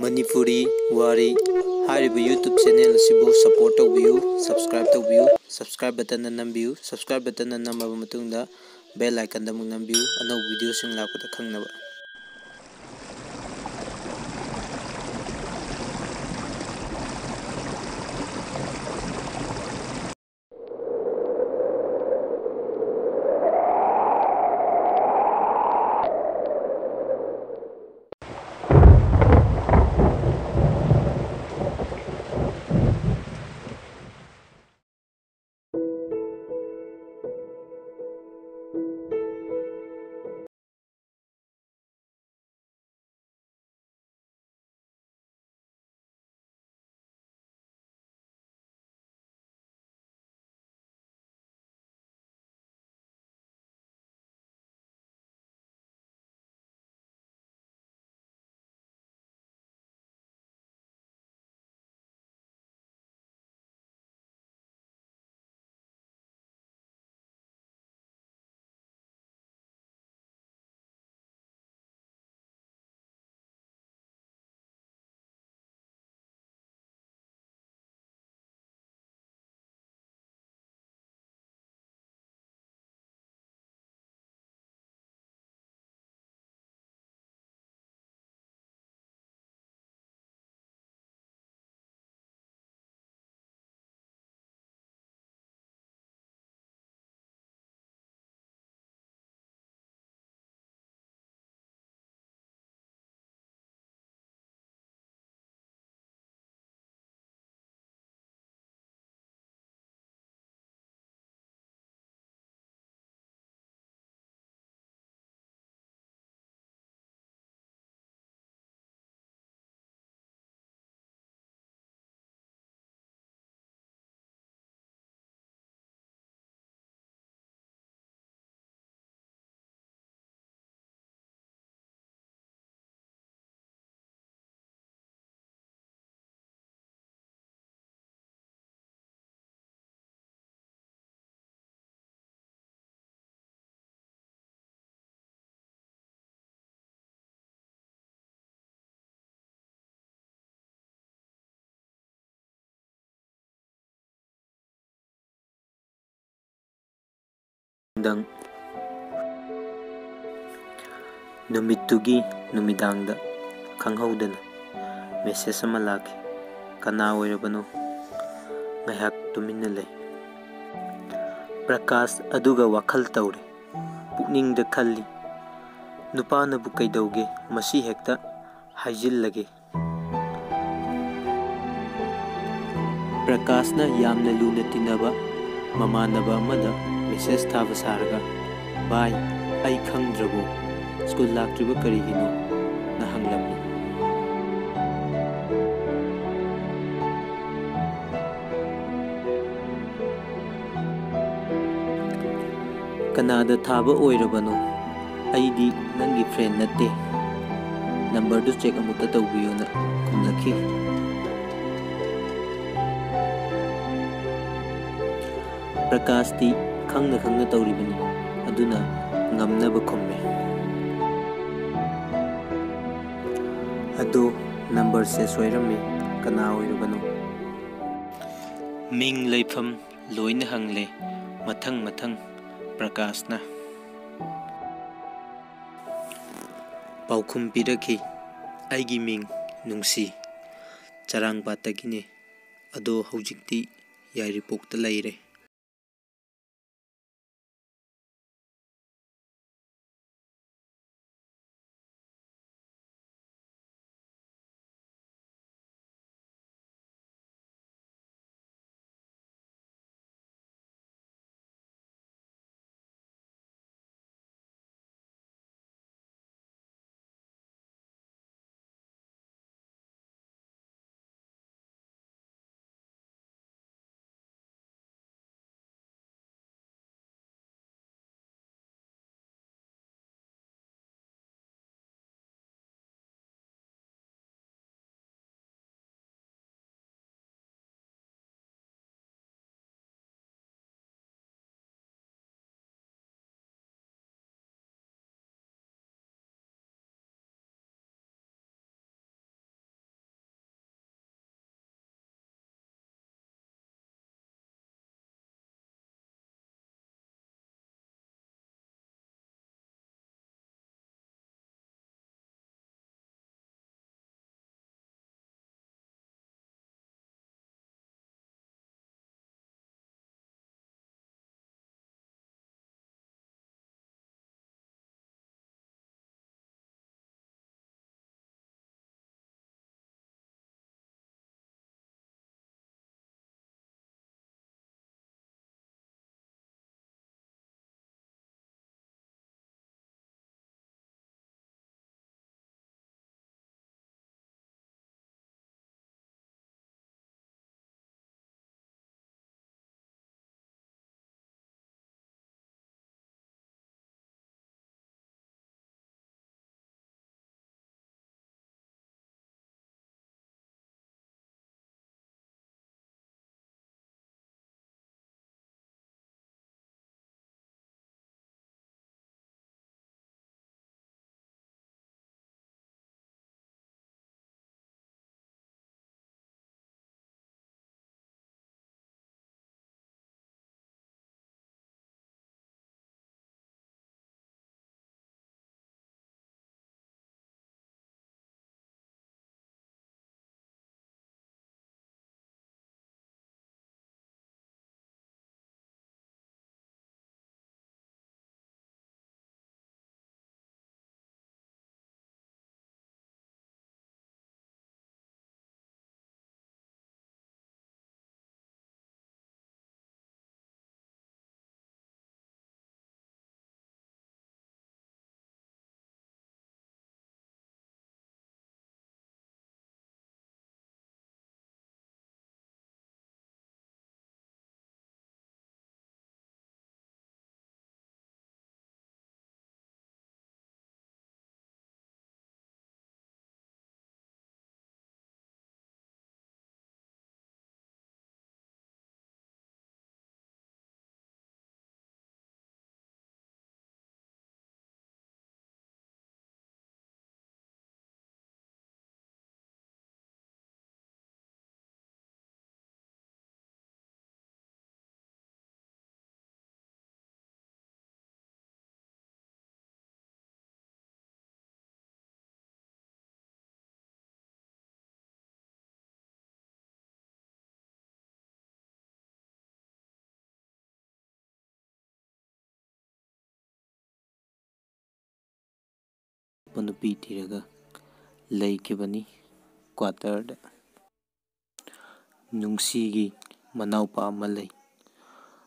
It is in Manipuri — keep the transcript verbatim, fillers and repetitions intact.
ꯃꯅꯤꯄꯨꯔꯤ ꯋꯥꯔꯤ ꯍꯥꯏꯔꯤꯕ YouTube channel ꯑꯁꯤꯕꯨ support ꯇꯧꯕꯤꯌꯨ, subscribe ꯇꯧꯕꯤꯌꯨ꯫ Subscribe button ꯅꯝꯕꯤꯌꯨ꯫ Subscribe button ꯅꯝꯃꯕ ꯃꯇꯨꯡꯗ bell icon ꯑꯃꯨꯛ ꯅꯝꯕꯤꯌꯨ, ꯑꯅꯧꯕ video ꯁꯤꯡ ꯂꯥꯛꯄꯗ ꯈꯪꯅꯕ꯫ ꯗꯪ꯫ ꯅꯨꯃꯤꯠꯇꯨꯒꯤ ꯅꯨꯃꯤꯗꯥꯡꯗ ꯈꯪꯍꯧꯗꯅ ꯃꯦꯁꯦꯖ ꯑꯃ ꯂꯥꯛꯈꯤ꯫ "ꯀꯅꯥ ꯑꯣꯏꯔꯕꯅꯣ?" ꯉꯥꯏꯍꯥꯛ ꯇꯨꯃꯤꯟꯅ ꯂꯩ꯫ ꯄ꯭ꯔꯀꯥꯁ ꯑꯗꯨꯒ ꯋꯥꯈꯜ ꯇꯧꯔꯤ꯫ ꯄꯨꯛꯅꯤꯡꯗ ꯈꯜꯂꯤ, "ꯅꯨꯄꯥꯅꯕꯨ ꯀꯩꯗꯧꯒꯦ? ꯃꯁꯤ ꯍꯦꯛꯇ ꯍꯥꯏꯖꯤꯜꯂꯒꯦ"꯫ ꯄ꯭ꯔꯀꯥꯁꯅ ꯌꯥꯝꯅ ꯂꯨꯅ ꯇꯤꯟꯅꯕ ꯃꯃꯥꯟꯅꯕ ꯑꯃꯗ ꯃꯦꯁꯦꯖ ꯊꯥꯕ ꯁꯥꯔꯒ, "ꯚꯥꯏ, ꯑꯩ ꯈꯪꯗ꯭ꯔꯕꯣ? ꯁ꯭ꯀꯨꯜ ꯂꯥꯛꯇ꯭ꯔꯤꯕ ꯀꯔꯤꯒꯤꯅꯣ?" ꯅ ꯍꯪꯂꯝꯃꯤ꯫ "ꯀꯅꯥꯗ ꯊꯥꯕ ꯑꯣꯏꯔꯕꯅꯣ? ꯑꯩꯗꯤ ꯅꯪꯒꯤ ꯐ꯭ꯔꯦꯟ ꯅꯠꯇꯦ꯫ ꯅꯝꯕꯔꯗꯨ ꯆꯦꯛ ꯑꯃꯨꯛꯇ ꯇꯧꯕꯤꯌꯨꯅ" ꯈꯨꯝꯂꯛꯈꯤ꯫ ꯄ꯭ꯔꯀꯥꯁꯇꯤ ꯈꯪꯅ ꯈꯪꯅ ꯇꯧꯔꯤꯕꯅꯤ, ꯑꯗꯨꯅ ꯉꯝꯅꯕ ꯈꯨꯝꯃꯦ꯫ ꯑꯗꯣ, ꯅꯝꯕꯔꯁꯦ ꯁꯣꯏꯔꯝꯃꯦ꯫ ꯀꯅꯥ ꯑꯣꯏꯔꯕꯅꯣ? ꯃꯤꯡ, ꯂꯩꯐꯝ ꯂꯣꯏꯅ ꯍꯪꯂꯦ, ꯃꯊꯪ ꯃꯊꯪ ꯄ꯭ꯔꯀꯥꯁꯅ꯫ ꯄꯥꯎꯈꯨꯝ ꯄꯤꯔꯛꯈꯤ, "ꯑꯩꯒꯤ ꯃꯤꯡ ꯅꯨꯡꯁꯤ, ꯆꯔꯥꯡꯄꯥꯠꯇꯒꯤꯅꯦ, ꯑꯗꯣ ꯍꯧꯖꯤꯛꯇꯤ ꯌꯥꯏꯔꯤꯄꯣꯛꯇ ꯂꯩꯔꯦ"꯫ ꯅꯨꯄꯤ ꯊꯤꯔꯒ ꯂꯩꯈꯤꯕꯅꯤ꯫ ꯀ꯭ꯋꯥꯇꯔꯗ ꯅꯨꯡꯁꯤꯒꯤ ꯃꯅꯥꯎꯄꯥ ꯑꯃ ꯂꯩ꯫